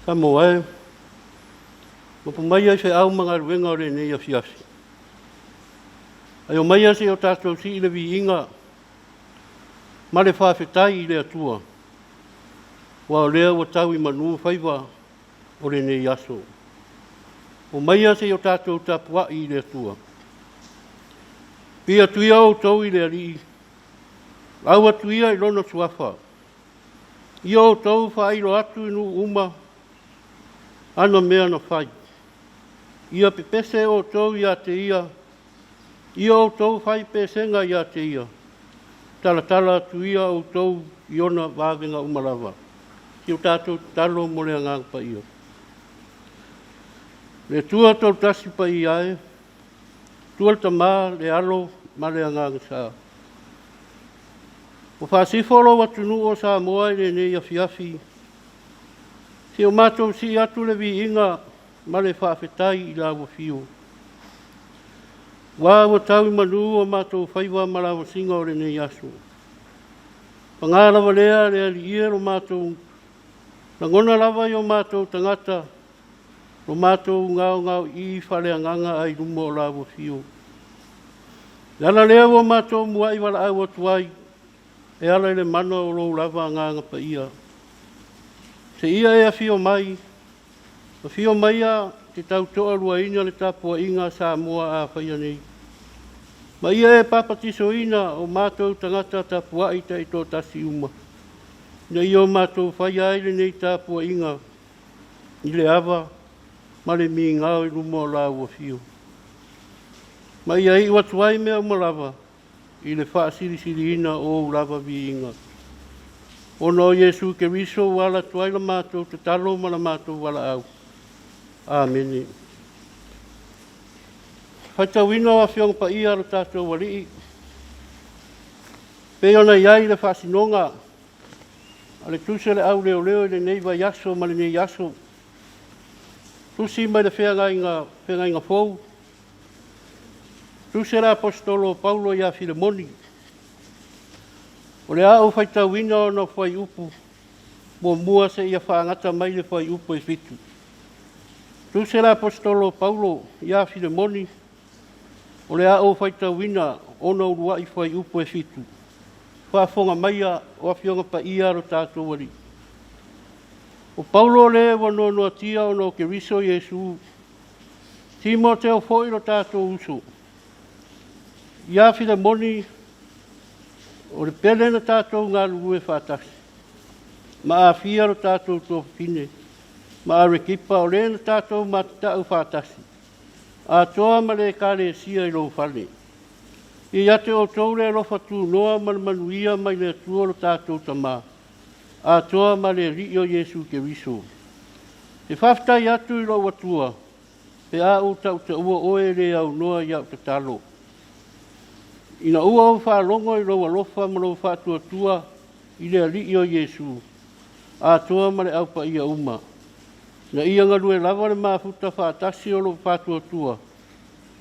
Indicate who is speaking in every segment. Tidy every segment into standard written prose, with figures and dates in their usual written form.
Speaker 1: Samoa e, mapu mai ai feau ma galuega o lenei afiafi. Ae omaia seia o tatou sii le viiga ma le faafetai i le Atua, aua o lea ua tau i manu faiva o lenei aso. Omaia seia o tatou tapuai i le Atua. Viia atu ia outou i le Alii, lau atu ia i Lona Suafa. Ia outou faailo atu i nuu uma ana mea na fai. Ia pepese outou ia te Ia, ia outou fai pesega ia te Ia, talatala atu ia outou i ona vavega uma lava. Si o tatou tatalo mo le Agaga Paia. Le Atua Toatasi Paia e, Atua le Tama, le Alo ma le Agaga Sa. Ua faasifo lou atunuu o Samoa i lenei afiafi, se i o matou sii atu le viiga ma le faafetai i lau afio. Aua ua tau i manu o matou faiva ma lavasiga o lenei aso. Paga lava lea le Alii e, lo matou lagona lava i o matou tagata, lo matou gaogaoii faaleagaga ai luma o lau afio. Le ala lea ua matou muai valaau atu ai, e ala i le mana o lou lava Agaga Paia. Seia e afio mai, afio maia te tautoaluaina le tapuaiga a Samoa a faia nei. Ma ia e papatisoina o matou tagata tapuai taitoatasi uma, ina ia o matou faia ai lenei tapuaiga i le ava ma le migao i luma o lau afio. Ma ia iu atu ai mea uma lava i le faasilisiliina o ou lava viiga. Ona o Iesu Keriso ua ala atu ai la matou tatalo ma la matou valaau. Amene. Faitauina o Afioga Paia a lo tatou Alii, pei ona i ai le faasinoga a le tusi a le auleoleo i lenei vaiaso ma lenei aso, tusi mai le feagaiga fou, tusi a le Aposetolo o Paulo ia Filemoni. O le a ou faitauina ona fuaiupu muamua seia faagata mai le fuaiupu e 7. Tusi a le Aposetolo o Paulo ia Filemoni, o le a ou faitauina ona uluai fuaiupu e 7. Faafofoga maia o Afioga Paia a lo tatou Alii. O Paulo le ua noanoatia ona o Keriso Iesu, Timoteo foi lo tatou uso, ia Filemoni, o le pele na tatou galulue faatasi, ma Afia lo tatou tuafafine, ma Arekipa o le na tatou matatau faatasi, atoa ma le Ekalesia i lou fale. Ia ia te outou le alofa tunoa ma le manuia mai le Atua lo tatou Tama, atoa ma le Alii o Iesu Keriso. E faafetai atu i lou Atua, pe a ou tautaua oe e le aunoa i au tatalo. Ina ua ou faalogo i lou alofa ma lou faatuatua i le Alii o Iesu, atoa ma le aupaia uma, na ia galue lava le mafuta faatasi o lou faatuatua,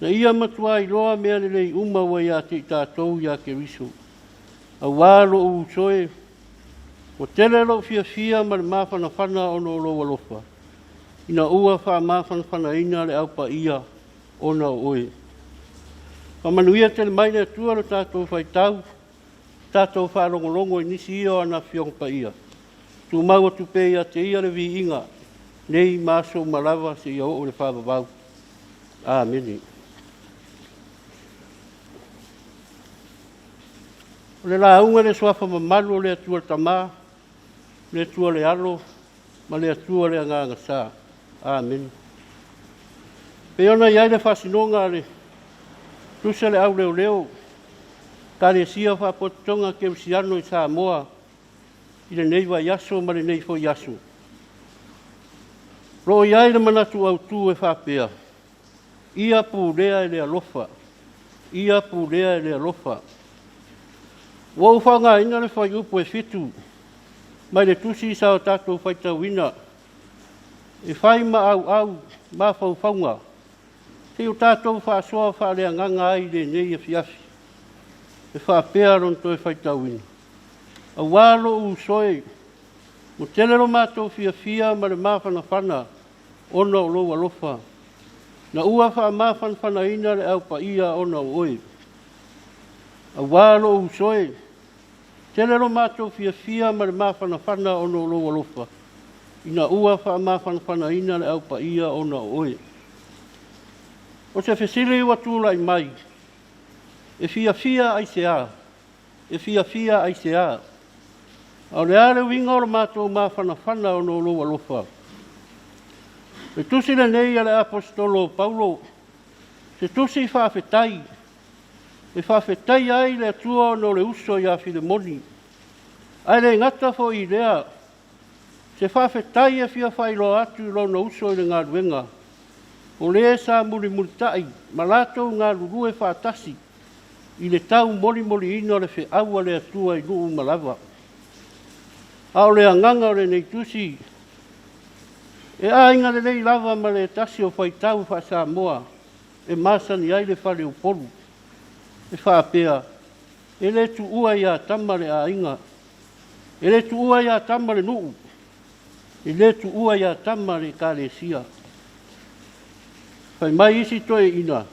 Speaker 1: na ia matua iloa mea lelei uma ua ia te i tatou ia Keriso. Aua lou uso e, ua tele lou fiafia ma le mafanafana ona o lou alofa, ina ua faamafanafanaina le aupaia ona o oe. Faamanuia tele mai le Atua lo tatou faitau, tatou faalogologo i nisi ia o ana Afioga Paia. Tumau atu pea ia te Ia le viiga, nei ma aso uma lava seia oo i le faavavau. Amene. O le lauga i le suafa mamalu o le Atua le Tama, le Atua le Alo, ma le Atua le Agaga Sa. Amene. Pei ona i ai le faasinoga a le tusi a le auleoleo, Ekalesia Faapotopotoga Kerisiano i Samoa i lenei vaiaso ma lenei foi aso. O lo o i ai le manatu autu e faapea, ia pulea e le alofa, ia pulea e le alofa. Ua ou faaaogaina le fuaiupu e 7 mai le tusi sa o tatou faitauina e fai ma auau mafaufauga seia o tatou faasoa faaleagaga ai i lenei afiafi. E faapea lona toe faitauina, aua lou uso e, Ua tele lo matou fiafia ma le mafanafana ona o lou alofa, na ua faamafanafanaina le Au Paia ona o oe. Auā lou uso e, tele lo matou fiafia ma le mafanafana ona o lou alofa, ina ua faamafanafanaina le Au Paia ona o oe. O se fesili ua tulai mai, e fiafia aisea? E fiafia aisea? A o le a le uiga o le matou mafanafana ona o lou alofa? Le tusi lenei a le Aposetolo o Paulo, se tusi faafetai, e faafetaia ai le Atua ona o le uso ia Filemoni, ae le gata foi i lea, se faafetai e fia faailoa atu i lona uso i le galuega, o le sa mulimulitai ma latou galulue faatasi i le taumolimoliina o le feau a le Atua i nuu uma lava. A o le agaga o lenei tusi, e aiga lelei lava ma le tasi o faitau faa-Samoa e masani ai le faleupolu, e faapea, e le tuua ia tama le aiga, e le tuua ia tama le nuu, e le tuua ia tama le Ekalesia. Fai mai isi toeaiina,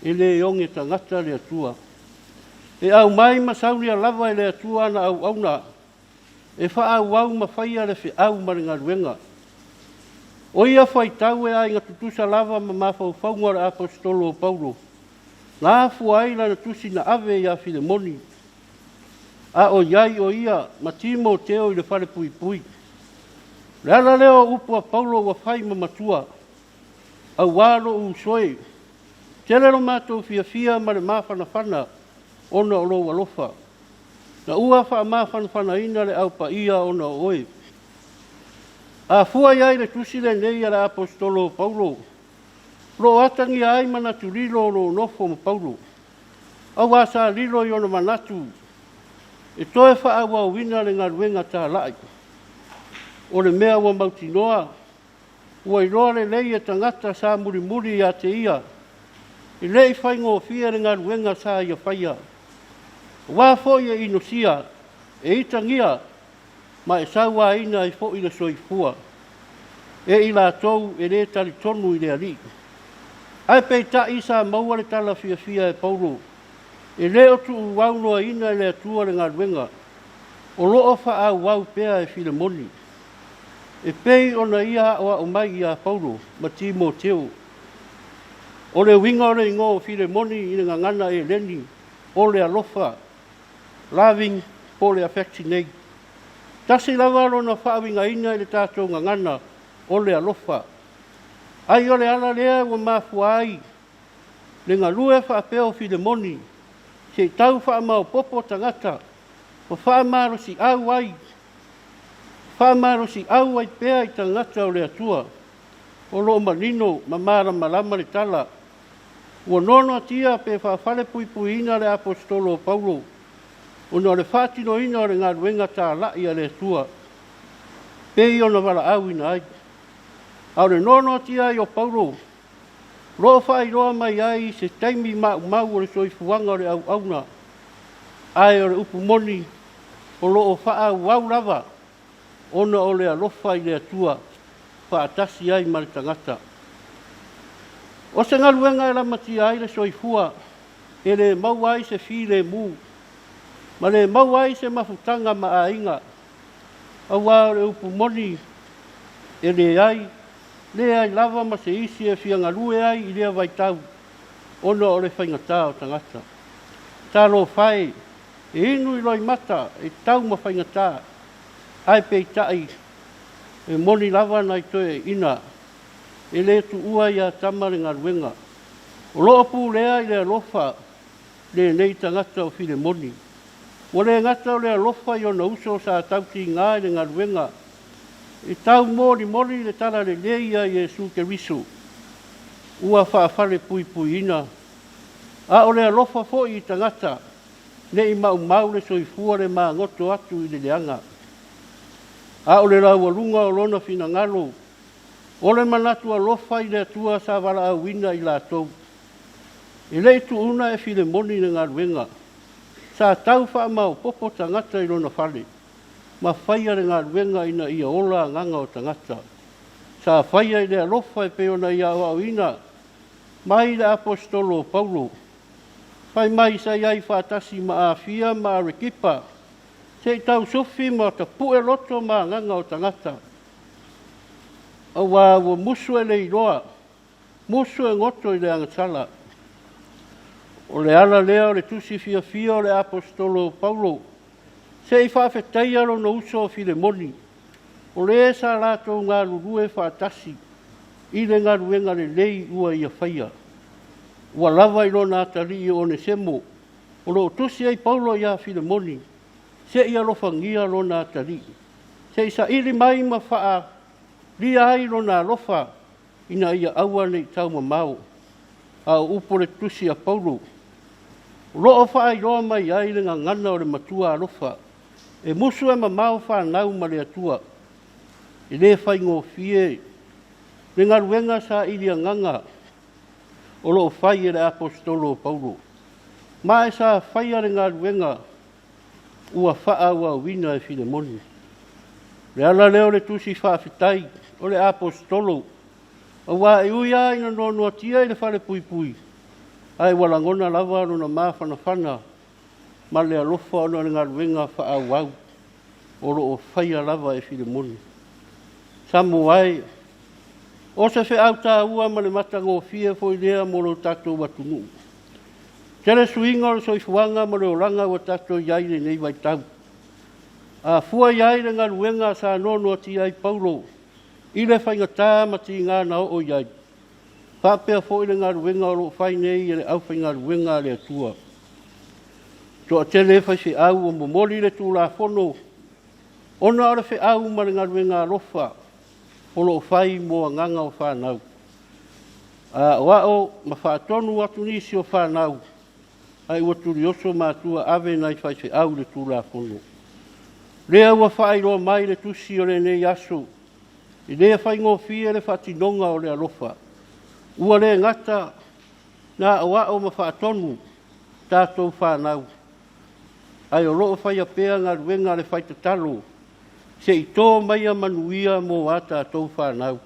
Speaker 1: e le oge tagata le Atua. E aumai ma saunia lava e le Atua ana auauna e faaauau ma faia le feau ma le galuega. O ia faitau e aiga tutusa lava ma mafaufauga o le Aposetolo o Paulo, na afua ai lana tusi na ave ia Filemoni, a o i ai o ia ma Timoteo i le falepuipui. O le ala lea o upu a Paulo ua fai ma matua, auā lou uso e, tele lo matou fiafia ma le mafanafana ona o lou alofa, na ua faamafanafanaina le Au Paia ona o oe. A fua i ai le tusi lenei a le Aposetolo o Paulo, o lo o atagia ai manatu lilo o lo o nofo ma Paulo, auā sa lilo i ona manatu e toe faaauauina le galuega talai. O le mea ua mautinoa, ua iloa lelei e tagata sa mulimuli ia te ia, e le i faigofie le galuega sa ia faia, aua foi e inosia, e itagia ma e sauaina ai foi le soifua e i latou e le talitonu i le Alii. Ae peitai sa maua le tala fiafia e Paulo, e le o tuuaunoaina e le Atua le galuega, o lo o faaauau pea e Filemoni, e pei ona ia aoao mai ia Paulo ma Timoteo. O le uiga o le igoa o Filemoni i le gagana Eleni, o le alofa, loving po o le affectionate. Tasi lava lona faauigaina i le tatou gagana, o le alofa. Ai o le ala lea ua mafua ai le galue faapea o Filemoni, se i tau faamaopoopo tagata ma faamalosiau ai, faamalosiau ai pea i tagata o le Atua. O lo o manino ma malamalama le tala. Ua noanoatia pe faafalepuipuiina le Aposetolo o Paulo ona o le faatinoina o le galuega talai a le Atua, pei ona valaauina ai. A o le noanoatia ai o Paulo, o lo o faailoa mai ai se taimi maumau o le soifuaga o le auauna, ae o le upu moni, o lo o faaauau lava ona o le alofa i le Atua faatasi ai ma le tagata. O se galuega e lamatia ai le soifua, e le maua ai se filemu, ma le maua ai se mafutaga ma aiga, auā o le upu moni, e leai, leai lava ma se isi e fia galue ai i lea vaitau ona o le faigata o tagata. Talofa e, e inu i loimata, e tau ma faigata, ae peitai, e moni lava nai toeaiina, e le tuua ia tama le galuega. O lo o pulea i le alofa lenei tagata o Filemoni. Ua le gata o le alofa i ona uso sa tautiga i le galuega, e taumolimoli le talalelei ia Iesu Keriso, ua faafalepuipuiina, a o le alofa foi i tagata ne i maumau le soifua le magoto atu i le leaga. A o le laualuga o lona finagalo, o le manatu alofa i le Atua sa valaauina i latou. E le i tuuna e Filemoni le galuega, sa tau faamaopoopo tagata i lona fale. ma faia le galuega ina ia ola agaga o tagata. Sa faia i le alofa e pei ona ia aoaoina mai le Aposetolo o Paulo, fai mai sa i ai faatasi ma Afia ma Arekipa, se i tausufi ma tapue loto ma agaga o tagata, aua ua musu e le iloa, musu e goto i le agasala. O le ala lea o le tusi fiafia o le Aposetolo o Paulo, se i faafetaia lona uso o Filemoni, o le sa latou galulue faatasi i le galuega lelei ua ia faia. Ua lava i lona atalii o Onesemo, o lo o tusi ai Paulo ia Filemoni, se i alofagia lona atalii, se i saili mai ma faaalia ai lona alofa ina ia aua ne i taumamao. A o upu o le tusi a Paulo, o lo o faailoa mai ai le gagana o le matua alofa, e musu e mamao fanau ma le Atua. E le faigofie le galuega saili agaga o lo o fai e le Aposetolo o Paulo, ma e sa faia le galuega ua faaauauina e Filemoni. O le ala lea o le tusi faafetai o le Aposetolo, aua e ui lava ina noanoatia i le falepuipui, ae ua lagona lava lona mafanafana ma le alofa ona o le galuega faaauau o lo o faia lava e Filemoni. Samoa e, o se feau taua ma le matagofie foi lea mo lo tatou atunuu. Tele suiga o le soifuaga ma le olaga ua tatou i ai i lenei vaitau. A fua i ai le galuega sa noanoatia ai Paulo i le faigata ma tiga na oo i ai, faapea foi le galuega o lo o fai nei e le aufaigaluega a le Atua. Toatele faifeau ua momoli le Tulafono ona o le feau ma le galuega alofa o lo o fai mo agaga o fanau. A aoao ma faatonu atu nisi o fanau, ae ua tulioso matua ave nai faifeau i le Tulafono. Lea ua faailoa mai le tusi o lenei aso, e le faigofie le faatinoga o le alofa. Ua le gata na aoao ma faatonu tatou fanau, ae o lo o faia pea galuega a le faitatalo se i to maia manuia mo a tatou fanau.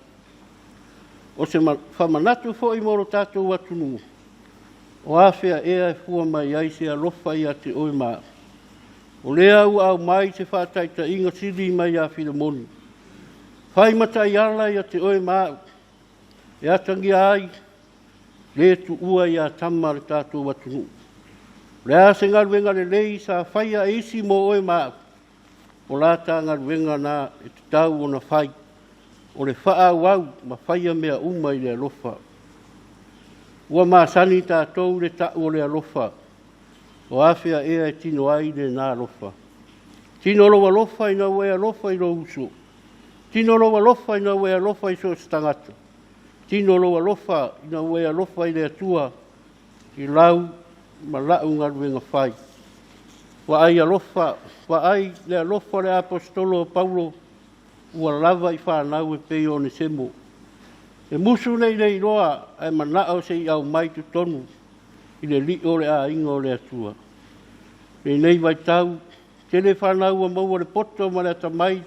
Speaker 1: O se faamanatu foi mo lo tatou atunuu, o afea ea e fua mai ai se alofa ia te oe ma au? O lea ua aumai se faataitaiga sili mai ia Filemoni, fai ma taiala ia te oe ma au, e atagia ai le tuua ia tama le tatou atunuu. O le a se galuega lelei sa faia e isi mo oe ma au, o la ta galuega na e tatau ona fai, o le faaauau ma faia mea uma i le alofa. Ua masani tatou i le tau o le alofa, o afea ea e tino ai lena alofa? Tino lou alofa ina ua e alofa i lou uso. Tino lou alofa ina ua e alofa i so o se tagata. Tino lou alofa ina ua e alofa i le Atua i lau ma la'u galuega fai. Vaai alofa, vaai le alofa o le Aposetolo o Paulo ua lava i fanau e pei o Onesemo. E musu nei le iloa ae manao se i aumai i totonu i le lio o le aiga o le Atua. I lenei vaitau, tele fanau ua maua le poto ma le atamai i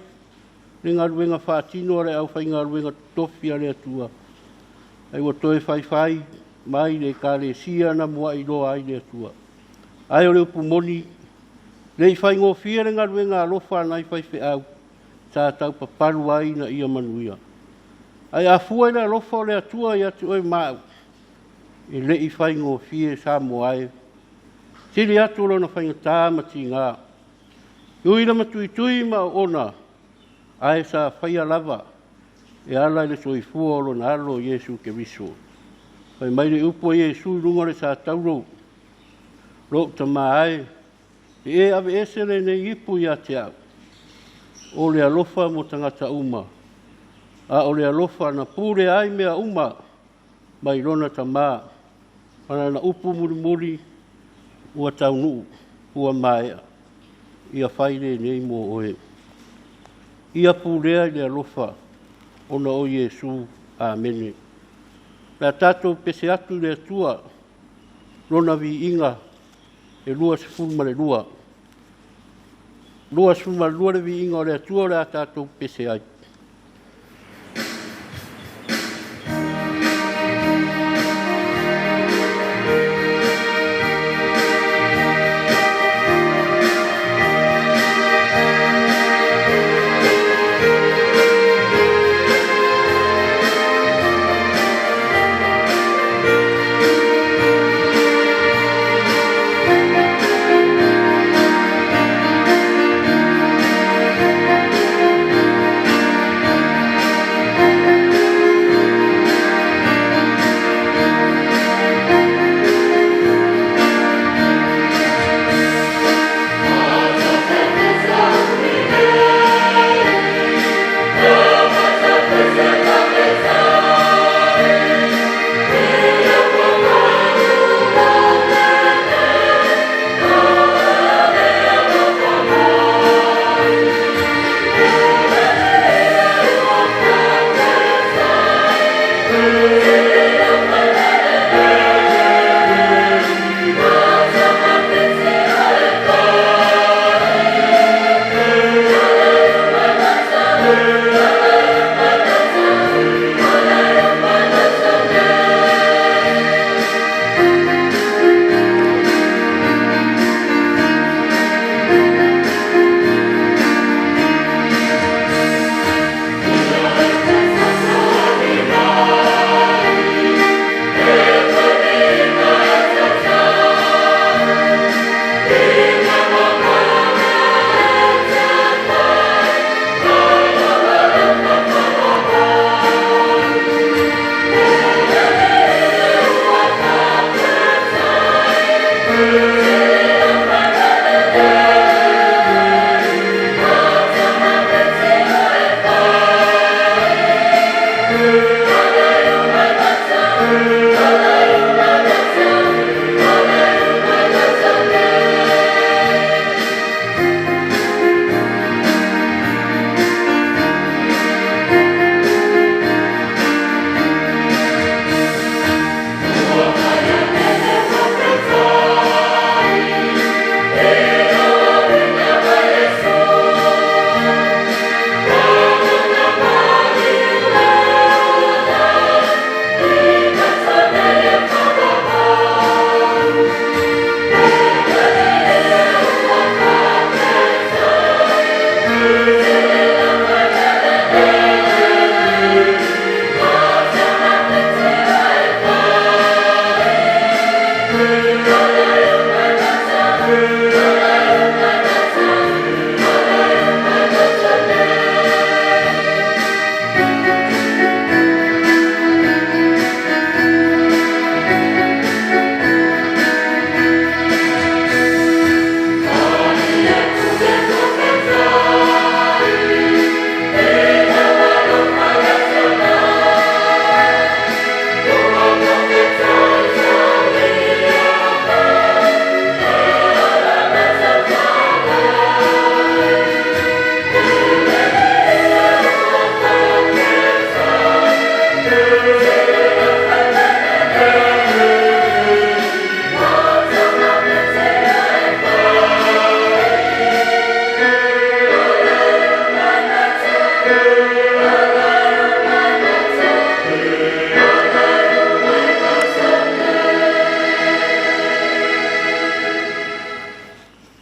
Speaker 1: le galuega faatino a le aufaigaluega totofi a le Atua, ae ua toe faifai mai le Ekalesia na muai iloa ai le Atua. Ae o le upu moni, le i faigofie le galuega alofa a nai faifeau sa taupapalu ai ina ia manuia. Ae a fua i le alofa o le Atua ia te oe ma au, e le i faigofie Samoa e. Sili atu lona faigata ma tiga. E ui le matuitui ma auona, ae sa faia lava e ala i le soifua o lona alo Iesu Keriso. Fai mai le upu a Iesu i luga o le satauro, Lou tama e, e e aveese lenei ipu ia te au. O le alofa mo tagata uma, a o le alofa na pule ai mea uma mai lona tama. Ma lana upu mulimuli, ua taunuu, ua maea, ia fai lenei mo oe. Ia pulea i le alofa ona o Iesu. Amene. O le a tatou pese atu i le Atua lona viiga e 22. 22 le viiga o le Atua o le a tatou pese ai.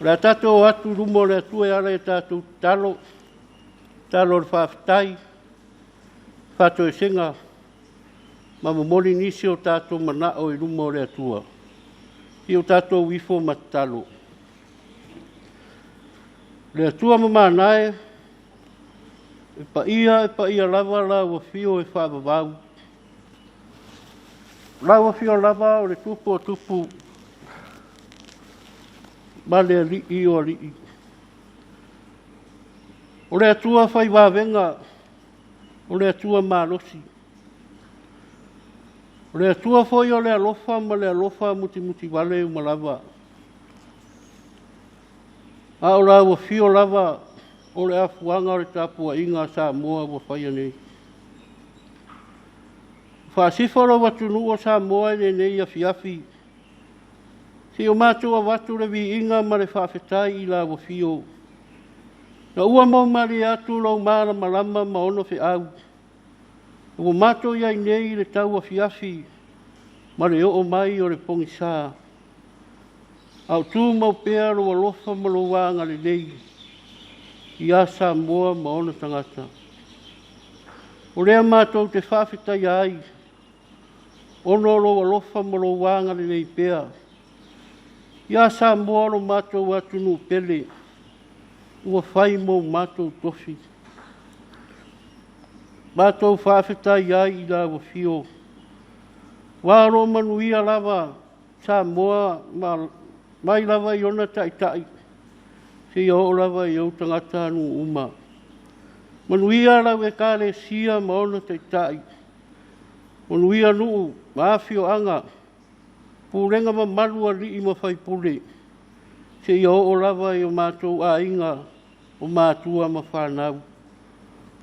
Speaker 1: O le a tatou o atu i luma o le Atua e ala i a tatou tatalo, tatalo o le faafetai, faatoesega ma momoli nisi o tatou manao i luma o le Atua. Se i o tatou ifo ma tatalo. Le Atua mamana e, e paia e paia lava lau Afio e faavavau, o lau Afio lava o le Tupu o tupu ma le Alii o alii. O le Atua fai vavega, o le Atua malosi, o le Atua foi o le alofa ma le alofa mutimutivale uma lava. A o lau afio lava o le afuaga o le tapuaiga a Samoa ua faia nei. Faasifo lou atunuu o Samoa i lenei afiafi, se i o matou avatu le viiga ma le faafetai i lau afio. Na ua maumalie atu lou malamalama ma ona feau, ua matou i ai nei i le tauafiafi ma le oo mai o le pogisa, a o tumau pea lou alofa ma lou agalelei ia Samoa ma ona tagata. O lea matou te faafetaia ai, ona o lou alofa ma lou agalelei pea ia Samoa lo matou atunuu pele, ua fai mo matou tofi. Matou faafetai ai i lau afio, aua o lo o manuia lava Samoa mai lava i ona taitai seia oo lava i ou tagatanuu uma. Manuia lau Ekalesia ma ona taitai, manuia nuu ma afioaga, pulega mamalu a alii ma faipule, seia oo lava i o matou aiga o matua ma fanau.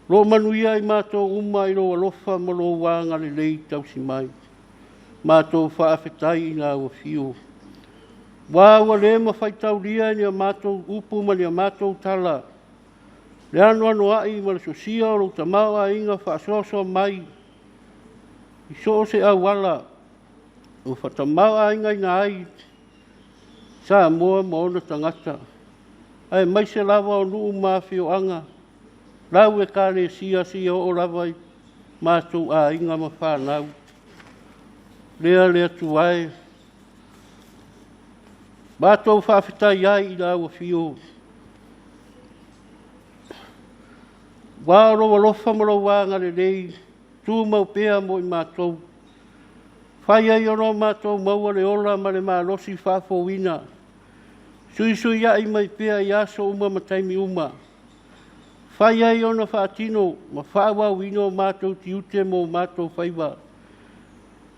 Speaker 1: O lo o manuia i matou uma i lou alofa ma lou agalelei tausi mai. Matou faafetai i lau afio, aua ua le mafai taulia e ni a matou upu ma ni a matou tala le anoanoai ma le sosia o lou tamaoaiga faasoasoa mai i so o se auala ua faatamaoaigaina ai Samoa ma ona tagata, aemaise lava o nuu ma afioaga, lau Ekalesia seia oo lava i matou aiga ma fanau. Lea le Atua e, matou faafetai ai i lau afio, aua o lou alofa ma lou agalelei e tumau pea mo i matou, fai ai ona matou maua le ola ma le malosi faafouina, fesuisuiai mai pea i aso uma ma taimi uma, fai ai ona faatino ma faaauauina o matou tiute ma o matou faiva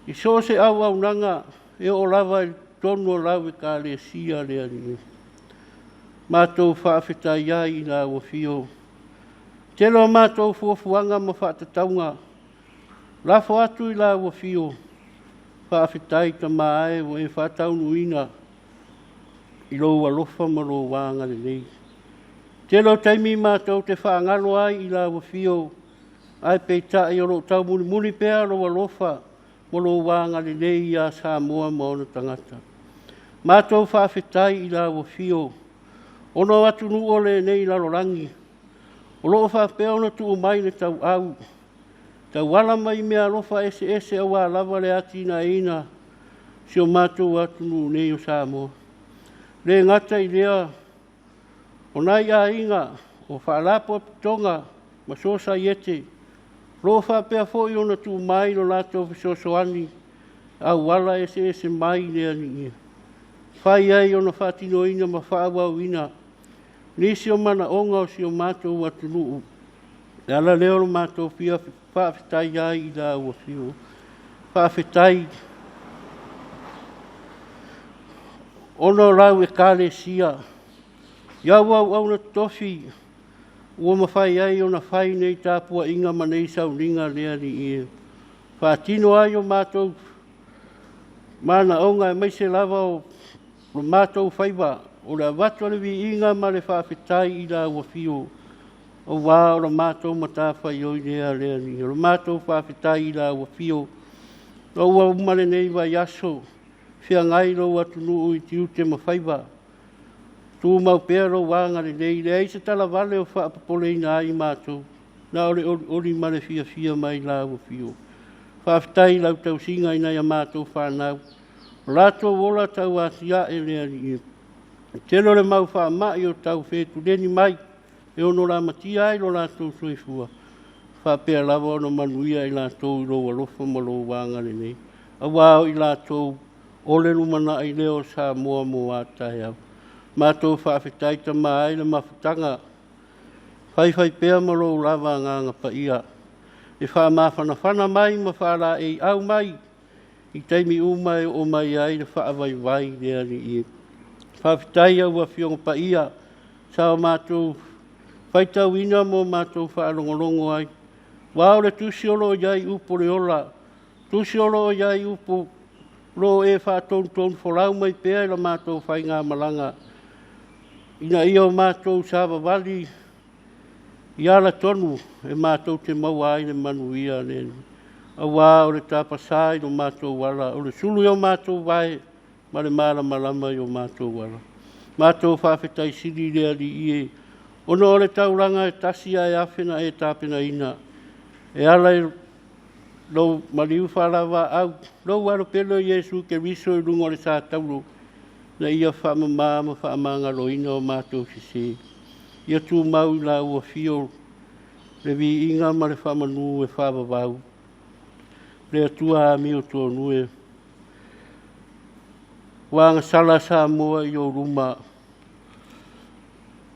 Speaker 1: i so o se auaunaga e oo lava i totonu o lau Ekalesia le Alii. Matou faafetai ai i lau afio. Tele o matou fuafuaga ma faatatauga, lafo atu i lau afio, faafetai Tama e ua e faataunuuina i lou alofa ma lou agalelei. Tele o taimi matou te faagalo ai i lau afio, ae peitai o lo o taumulimuli pea lou alofa ma lou agalelei ia Samoa ma ona tagata. Matou faafetai i lau afio, ona o atunuu o lenei lalolagi, o lo o faapea ona tuu mai le tauau, tauala mai i meaalofa eseese aua lava le atinaeina o si o matou atunuu nei o Samoa. E le gata i lea, o nai aiga, o faalapotopotoga ma sosaiete, o lo o faapea foi ona tuu mai lo latou fesoasoani i auala eseese mai le Alii, e mafai ai ona faatinoina ma faaauauina nisi o manaoga o si o matou atunuu. O le ala lea o le matou fia faafetai ai i lau Afioga. Faafetai ona o lau Ekalesia i au auauna totofi ua mafai ai ona fai nei tapuaiga ma nei sauniga le Alii e, faatino ai o matou manaoga aemaise lava o lo matou faiva, o le avatu o le viiga ma le faafetai i lau afio, aua o le matou matafaioi lea le Alii. O le matou faafetai i lau afio, ina ua uma lenei vaiaso, feagai lou atunuu i tiute ma faiva, tumau pea lou agalelei, leai se talavale o faapopoleina ai matou, na o le olioli ma le fiafia mai lau afio. Faafetai i lau tausiga i nai a matou fanau, o latou ola tauatiae le Alii. Le tele o le mau faamai o tau fetuleni mai e ono lamatia ai lo latou soifua, faapea lava ona manuia i latou i lou alofa ma lou agalelei, aua o i latou o le lumanai lea o Samoa mo a taeao. Matou faafetai Tama e i le mafutaga, faifaipea ma lou lava Agaga Paia, e faamafanafana mai ma faalaeiau mai i taimi uma e oo mai ai le faavaivai le Alii. Faafetai i au Afioga Paia sa o matou faitauina ma o matou faalogologo ai, aua o le tusi o lo o i ai upu o le ola, tusi o lo o i ai upu o lo o e faatonutonufolau mai pea i la matou faigamalaga, ina ia o matou savavali I ala tonu e matou te maua ai le manuia le Alii, auā o le tapasā i lo matou ala, o le sulu i o matou vae ma le malamalama i o matou ala. Matou faafetai sili i le Alii e, ona o le taulaga e tasi ae afe na e tapenaina, e ala i lou maliu faalavaau, lou Alo pele o Iesu Keriso i luga o le sa tauro, na ia faamama ma faamagaloina o matou sesē. Ia tumau i lau afio le viiga ma le faamanu e faavavau. Le Atua amiotonu e, ua agasala Samoa i ou luma.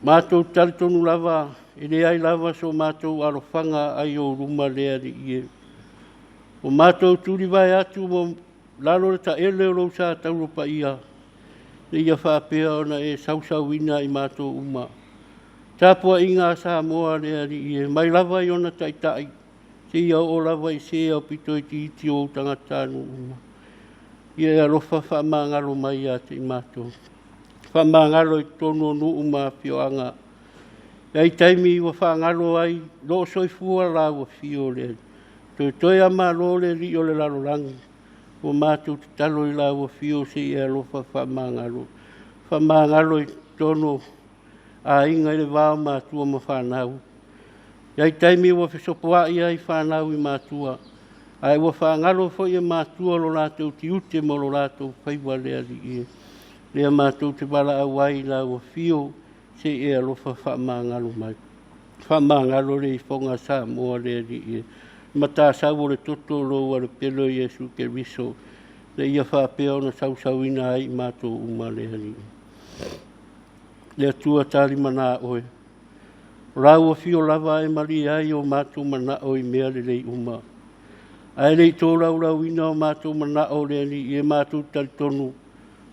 Speaker 1: Matou talitonu lava, e leai lava so matou alofaga ai ou luma le Alii e. Ua matou tulivae atu ua lalo le taele o lou sa tauro paia, ina ia faapea ona e sausauina i matou uma. Tapuaiga a Samoa le Alii e, mai lava i ona taitai, seia oo lava i se aupito itiiti o ou tagatanuu uma. Ia e alofa faamagalo mai ia te i matou. Faamagalo i totonu o nuu ma afioaga. E ai taimi ua faagalo ai loo soifua lau afio le Alii. Toetoe a malo le Alii o le lalolagi, ua matou tatalo i lau afio se i e alofa faamagalo. Faamagalo i totonu o aiga i le va o matua ma fanau. E ai taimi ua fesopoai ai fanau i matua, ae ua faagalo foi e matua lo latou tiute ma lo latou faiva le Alii e. Lea matou te valaau ai i lau afio se i e alofa faamagalo mai. Faamagalo le ifoga a Samoa le Alii e. Matasau o le toto o lou Alo pele o Iesu Keriso, na ia faapea ona sausauina ai i matou uma le Alii. Le Atua talimana oe. O lau afio lava e malie ai o matou manao i mea lelei uma. Ae le i tolaulauina o matou manao le Alii e matou talitonu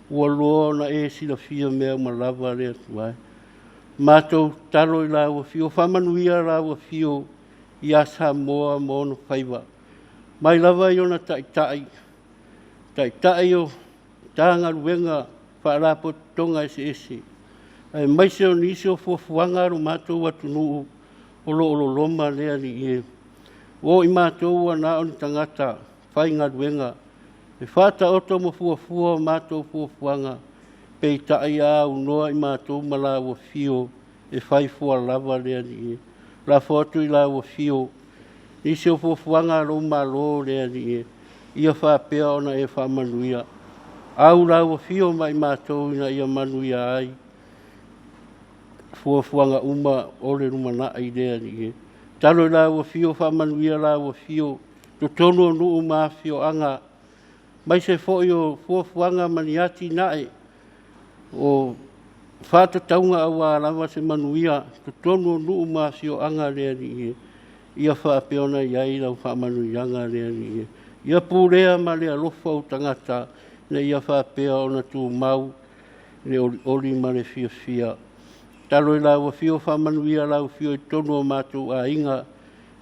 Speaker 1: ua loa ona e silafia mea uma lava le Atua e. Matou tatalo i lau afio, faamanuia lau afio ia Samoa ma ona faiva, mai lava i ona taitai, taitai o Matagaluega, Faalapotopotoga eseese, aemaise o nisi o fuafuaga a lo matou atunuu o lo o loloma le Alii e. O i matou ua na o ni tagata faigaluega, e faataoto ma fuafua o matou fuafuaga, peitai a aunoa i matou ma lau afio e fai fua lava le Alii e. Lafo atu i lau afio nisi o fuafuaga a lou Malo le Alii e, ia faapea ona e faamanuia. Au lau afio ma i matou ina ia manuia ai fuafuaga uma o le lumanai le Alii e. Talo i lau afio, faamanuia lau afio, totonu o nuu ma afioaga, aemaise foi o fuafuaga ma ni atinae o faatatauga aua lava se manuia totonu o nuu ma afioaga le Alii e. Ia faapea ona i ai lau faamanuiaga le Alii e. Ia pulea ma le alofa ou tagata, ina ia faapea ona tumau le olioli ma le fiafia. Talo i lau afio, faamanuia lau afio i totonu o matou aiga,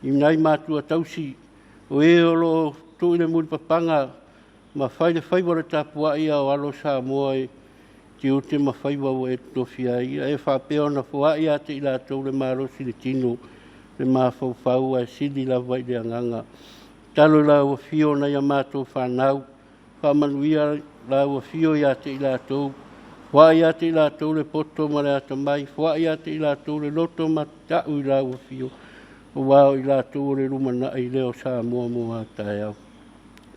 Speaker 1: i nai matua tausi, o e o lo o tuu i le mulipapaga ma fai le faiva o le tapuai a o alo Samoa i tiute ma faiva ua e tofia ai. Ia e faapea ona foai ia te i latou le malosi i le tino, le mafaufau ae sili lava i le agaga. Talo i lau afio nai a matou fanau, faamanuia lau afio ia te i latou, foai ia te i latou le poto ma le atamai, foai ia te i latou le loto mata'u i lau afio, aua o i latou o le lumanai lea o Samoa mo a taeao.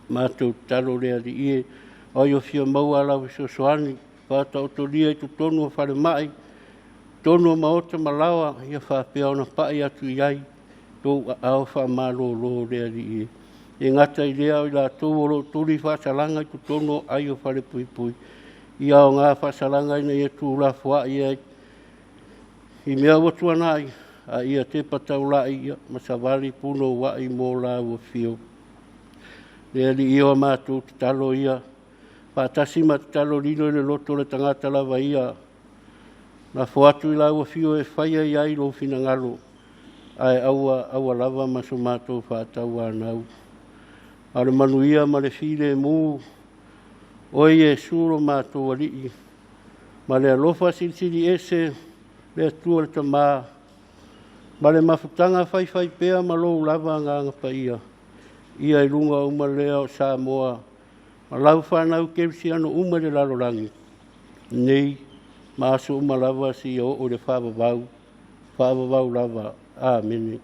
Speaker 1: Matou tatalo le Alii e, o ai o fia maua lau fesoasoani, faataotolia i totonu o falemai, totonu o maota ma laoa, ia faapea ona pai atu i ai lou aao faamalolo le Alii e. E gata i lea o i latou o lo o tuli faasalaga i totonu o ai o falepuipui, ia aoga faasalaga ina ia tuulafoai ai i mea ua tuanai, a ia tepa taulai ma savali punouai mo lau afio. Le Alii o a matou tatalo ia, faatasi ma tatalo lilo i le loto o le tagata lava ia, lafo atu i lau afio e faia i ai lou finagalo, ae aua aua lava ma so matou faatauanau. A o le manuia ma le filemu, oe Iesu lo matou Alii, ma le alofa silisili ese le Atua le Tama, Ma le mafutaga faifaipea ma lou lava Agaga Paia, ia i luga uma lea o Samoa ma lau fanau kerisiano uma i le lalolagi, nei ma aso uma lava seia oo i le faavavau, faavavau lava. Amene.